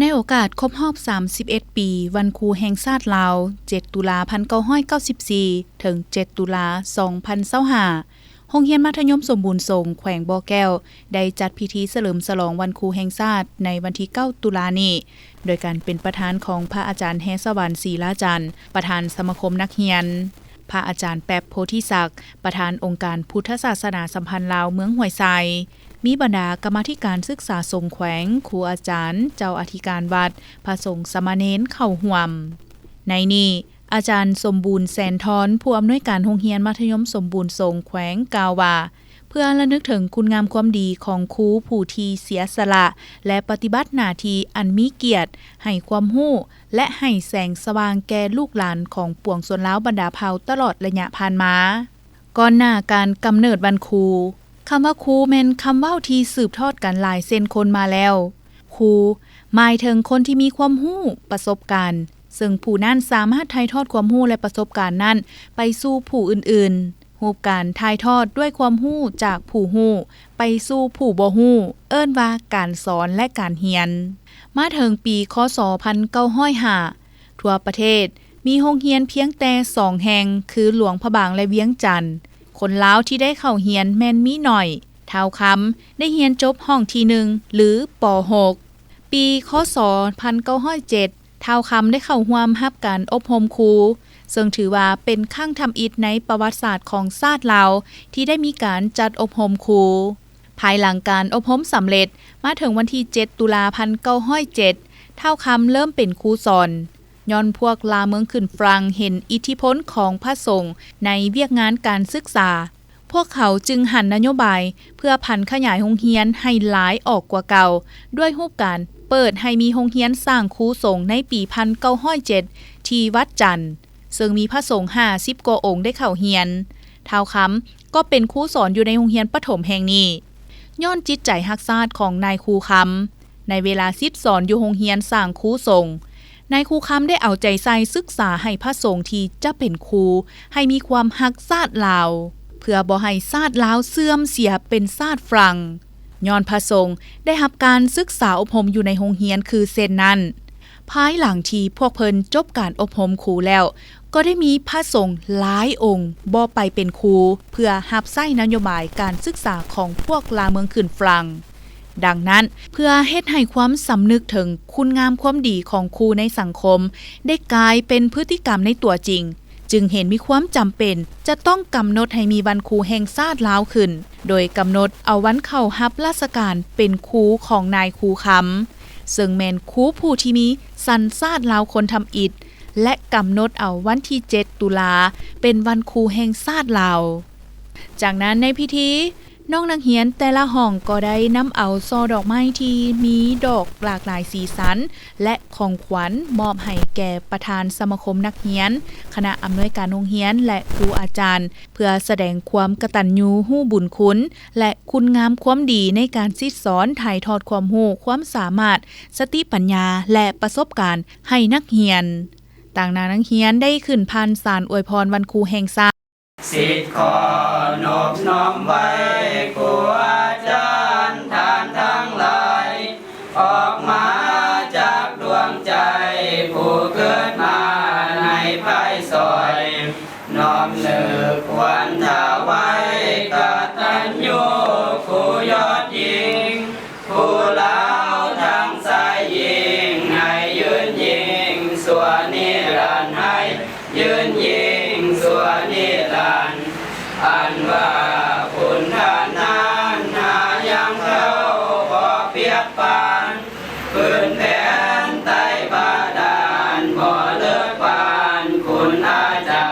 ໃນໂອກາດຄົບຮອບສາມສິບເອັດປີ ວັນຄູແຫ່ງຊາດລາວ ເຈັດ ຕຸລາ ພັນເກົ້າຮ້ອຍເກົ້າສິບສີ່ ເຖິງ ເຈັດ ຕຸລາ ສອງພັນຊາວຫ້າ ໂຮງຮຽນມັດທະຍົມສົມບູນສົງ ແຂວງບໍ່ແກ້ວ ໄດ້ຈັດພິທີສະເຫຼີມສະຫຼອງວັນຄູແຫ່ງຊາດ ໃນວັນທີ ເກົ້າ ຕຸລານີ້ ໂດຍການເປັນປະທານຂອງພະອາຈານ ແຮສະຫວັນ ສີລາຈັນ ປະທານສະມາຄົມນັກຮຽນ, ພະອາຈານ ແປັບ ໂພທິສັກ ປະທານອົງການພຸດທະສາສະໜາສຳພັນລາວເມືອງຫ້ວຍຊາຍ, ມີບັນດາກຳມາທິການສຶກສາສົງແຂວງ, ຄູອາຈານ, ເຈົ້າອະທິການວັດ, ພະສົງສາມະເນນເຂົ້າຮ່ວມ. ໃນນີ້ ອາຈານ ສົມບູນ ແສນທອນ ຜູ້ອຳນວຍການໂຮງຮຽນມັດທະຍົມສົມບູນສົງແຂວງ ກ່າວວ່າ ເພື່ອລະນຶກເຖິງຄຸນງາມຄວາມດີຂອງຄູຜູ້ທີ່ເສຍສະຫຼະ ແລະ ປະຕິບັດໜ້າທີ່ອັນມີກຽດ, ໃຫ້ຄວາມຮູ້ ແລະ ໃຫ້ແສງສະຫວ່າງແກ່ລູກຫຼານຂອງປວງຊົນລາວບັນດາເຜົ່າຕະຫຼອດໄລຍະຜ່ານມາ. ກ່ອນໜ້າການກຳເນີດວັນຄູ, ຄຳວ່າຄູແມ່ນຄຳເວົ້າທີ່ສືບທອດກັນຫຼາຍເຊັ່ນຄົນມາແລ້ວ. ຄູໝາຍເຖິງຄົນທີ່ມີຄວາມຮູ້, ປະສົບການ, ເຊິ່ງຜູ້ນັ້ນສາມາດຖ່າຍທອດຄວາມຮູ້ ແລະ ປະສົບການນັ້ນໄປສູ່ຜູ້ອື່ນໆ. ຮູບການຖ່າຍທອດດ້ວຍຄວາມຮູ້ຈາກຜູ້ຮູ້ໄປສູ່ຜູ້ບໍ່ຮູ້ ເອີ້ນວ່າການສອນ ແລະ ການຮຽນ. ມາເຖິງປີ ຄ.ສ. ພັນເກົ້າຮ້ອຍຫ້າ ທົ່ວປະເທດມີໂຮງຮຽນພຽງແຕ່ສອງແຫ່ງ ຄື ຫຼວງພະບາງ ແລະ ວຽງຈັນ. ຄົນລາວທີ່ໄດ້ເຂົ້າຮຽນແມ່ນມີໜ້ອຍ. ທ້າວຄຳໄດ້ຮຽນຈົບຫ້ອງທີໜຶ່ງ ຫຼື ປໍຫົກ. ປີ ຄ.ສ. ພັນເກົ້າຮ້ອຍເຈັດ ທ້າວຄຳໄດ້ເຂົ້າຮ່ວມຮັບການອົບຮົມຄູ, ເຊິ່ງຖືວ່າເປັນຄັ້ງທຳອິດໃນປະຫວັດສາດຂອງຊາດລາວທີ່ໄດ້ມີການຈັດອົບຮົມຄູ. ພາຍຫຼັງການອົບຮົມສຳເລັດ, ມາເຖິງວັນທີ ເຈັດ ຕຸລາ ພັນເກົ້າຮ້ອຍເຈັດ ທ້າວຄຳເລີ່ມເປັນຄູສອນ. ຍ້ອນພວກລ່າເມືອງຂຶ້ນຝຣັ່ງເຫັນອິດທິພົນຂອງພະສົງໃນວຽກງານການສຶກສາ, ພວກເຂົາຈຶ່ງຫັນນະໂຍບາຍເພື່ອຜັນຂະຫຍາຍໂຮງຮຽນໃຫ້ຫຼາຍອອກກວ່າເກົ່າ ດ້ວຍຮູບການເປີດໃຫ້ມີໂຮງຮຽນສ້າງຄູສົງໃນປີ ພັນເກົ້າຮ້ອຍເຈັດ ທີ່ວັດຈັນ, ເຊິ່ງມີພະສົງຫ້າສິບກວ່າອົງໄດ້ເຂົ້າຮຽນ. ທ້າວຄຳກໍເປັນຄູສອນຢູ່ໃນໂຮງຮຽນປະຖົມແຫ່ງນີ້. ຍ້ອນຈິດໃຈຮັກຊາດຂອງນາຍຄູຄຳ, ໃນເວລາສິດສອນຢູ່ໂຮງຮຽນສ້າງຄູສົງ, ນາຍຄູຄຳໄດ້ເອົາໃຈໃສ່ສຶກສາໃຫ້ພະສົງທີ່ຈະເປັນຄູ ໃຫ້ມີຄວາມຮັກຊາດລາວ, ເພື່ອບໍ່ໃຫ້ຊາດລາວເສື່ອມເສຍເປັນຊາດຝຣັ່ງ. ຍ້ອນພະສົງໄດ້ຮັບການສຶກສາອົບຮົມຢູ່ໃນໂຮງຮຽນຄືເຊັ່ນນັ້ນ. ພາຍຫຼັງທີ່ພວກເພິ່ນຈົບການອົບຮົມຄູແລ້ວ, ກໍໄດ້ມີພະສົງຫຼາຍອົງບໍ່ໄປເປັນຄູ ເພື່ອຮັບໃຊ້ນະໂຍບາຍການສຶກສາຂອງພວກລ່າເມືອງຂຶ້ນຝຣັ່ງ. ດັ່ງນັ້ນ, ເພື່ອເຮັດໃຫ້ຄວາມສຳນຶກເຖິງຄຸນງາມຄວາມດີຂອງຄູໃນສັງຄົມໄດ້ກາຍເປັນພຶດຕິກຳໃນຕົວຈິງ, ຈຶ່ງເຫັນມີຄວາມຈຳເປັນຈະຕ້ອງກຳນົດໃຫ້ມີວັນຄູແຫ່ງຊາດລາວຂຶ້ນ, ໂດຍກຳນົດເອົາວັນເຂົ້າຮັບລາຊະການເປັນຄູຂອງນາຍຄູຄຳ, ເຊິ່ງແມ່ນຄູຜູ້ທີ່ມີສັນຊາດລາວຄົນທຳອິດ ແລະ ກຳນົດເອົາວັນທີ ເຈັດ ຕຸລາ ເປັນວັນຄູແຫ່ງຊາດລາວ. ຈາກນັ້ນໃນພິທີ, ນ້ອງນັກຮຽນແຕ່ລະຫ້ອງກໍໄດ້ນຳເອົາຊ່ອດອກໄມ້ທີ່ມີດອກຫຼາກຫຼາຍສີສັນ ແລະ ຂອງຂວັນມອບໃຫ້ແກ່ປະທານສະມາຄົມນັກຮຽນ, ຄະນະອຳນວຍການໂຮງຮຽນ ແລະ ຄູອາຈານ, ເພື່ອສະແດງຄວາມກະຕັນຍູຮູ້ບຸນຄຸນ ແລະ ຄຸນງາມຄວາມດີໃນການສິດສອນ, ຖ່າຍທອດຄວາມຮູ້, ຄວາມສາມາດ, ສະຕິປັນຍາ ແລະ ປະສົບການໃຫ້ນັກຮຽນ. ຕ່າງໜ້ານັກຮຽນໄດ້ຂຶ້ນຜ່ານສານອວຍພອນວັນຄູແຫ່ງຊາດ. ສິດຂໍນົບນ້ອມໄຫວ້ຄູອາຈານທ່ານທັງຫຼາຍ, ອອກມາຈາກດວງໃຈຜູ້ເກີດມາໃນພາຍສອຍ, ນ້ອມນຶກຄວນຖວາຍກະຕັນຍູຄູຍອດຍິ່ງ, ຜູ້ລາວທັງຊາຍຍິງ ໃຫ້ຍືນຍິ່ງຊົ່ວນິລັນ, ໃຫ້ຍືນຍິ່ງຊົ່ວນິລັນ. ອັນວ່າຄຸນທ່ານນັ້ນຫາຍັງເທົ່າບໍ່ປຽກປານ, ພື້ນແຜ່ນໃຕ້ບາດານບໍ່ເລີກປານຄຸນອາຈາ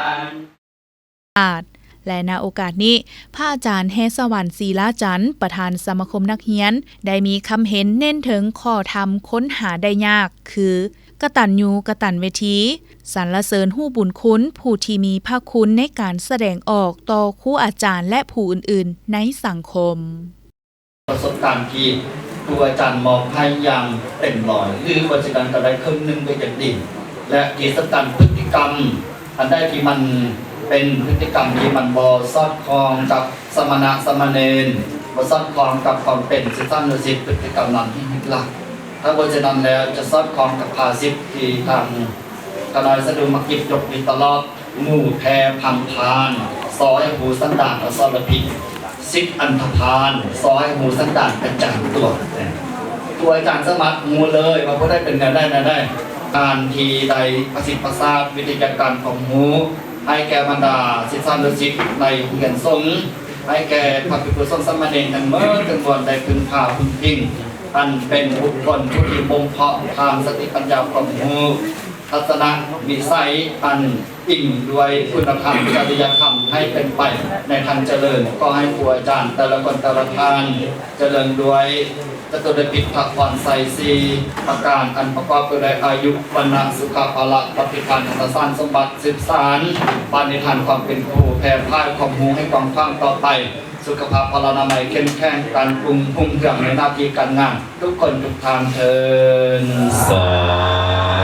ນ. ແລະ ນະໂອກາດນີ້, ພະອາຈານ ແຮສະຫວັນ ສີລາຈັນ ປະທານສະມາຄົມນັກຮຽນ ໄດ້ມີຄຳເຫັນເນັ້ນເຖິງຂໍ້ທຳຄົ້ນຫາໄດ້ຍາກ ຄື ກະຕັນຍູກະຕັນເວທີ, ສັນລະເສີນຮູ້ບຸນຄຸນຜູ້ທີ່ມີພະຄຸນໃນການສະແດງອອກຕໍ່ຄູອາຈານ ແລະ ຜູ້ອື່ນໆໃນສັງຄົມ. ປະສົບການທີ່ຄູອາຈານມອບໃຫ້ຢ່າງເຕັມຮ້ອຍ ຫຼື ວ່າຈະການກໍໄດ້ເຄິ່ງໜຶ່ງກໍຍັງດີ ແລະ ເກດສະຕັນພຶດຕິກຳ ອັນໃດທີ່ມັນເປັນພຶດຕິກຳທີ່ມັນບໍ່ສອດຄ່ອງກັບສະມະນະສາມະເນນ, ບໍ່ສອດຄ່ອງກັບຄວາມເປັນສິດສານຸສິດ, ພຶດຕິກຳນັ້ນທີ່ຜິດຫຼັກ ຖ້າບໍ່ສະນັ້ນແລ້ວຈະສອດຄ່ອງກັບພາສິດທີ່ທາງຂ້ານ້ອຍສະດຸມາກິດຍົກຢູ່ຕະຫຼອດ ໝູ່ແຜ່ພັງພານ ສໍໃຫ້ຮູ້ສັນດານ ແລະ ສອນລະພິດ ສິດອັນທະພານ ສໍໃຫ້ຮູ້ສັນດານປະຈຳຕົວ. ຄູອາຈານສາມາດຮູ້ເລີຍວ່າຜູ້ໃດເປັນແນວໃດແນວໃດ. ການທີ່ໄດ້ປະສິດປະສາດວິທະຍາການຄວາມຮູ້ ໃຫ້ແກ່ບັນດາສິດສານຸສິດໃນໂຮງຮຽນສົງ ໃຫ້ແກ່ພະພິກຂຸສົງສາມະເນນທັງໝົດທັງມວນໄດ້ເພິ່ງພາເພິ່ງພິງ ອັນເປັນບຸກຄົນຜູ້ທີ່ບົ່ມເພາະທາງສະຕິປັນຍາຄວາມຮູ້ ທັດສະນະວິໄສອັນອີງດ້ວຍຄຸນນະທຳ ຈະລິຍະທຳໃຫ້ເປັນໄປໃນທາງຈະເລີນ. ຂໍໃຫ້ຄູອາຈານແຕ່ລະຄົນແຕ່ລະທ່ານ ຈະເລີນດ້ວຍຈະຕຸລະພິກພະພອນໄຊສີ່ປະການ ອັນປະກອບໄປດ້ວຍອາຍຸ ວັນນະ ສຸຂະ ພະລະ ປະຕິພານ ທະນະສານສົມບັດ ສືບສານປານິທານຄວາມເປັນຄູ ແຜ່ຜາຍຄວາມຮູ້ໃຫ້ກວ້າງຂວາງຕໍ່ໄປ ສຸຂະພາບພະລານາໄມເຂັ້ມແຂງ ການຮຸ່ງເຮືອງໃນໜ້າທີ່ການງານ ທຸກຄົນທຸກທ່ານເທີ້ນ. ສາ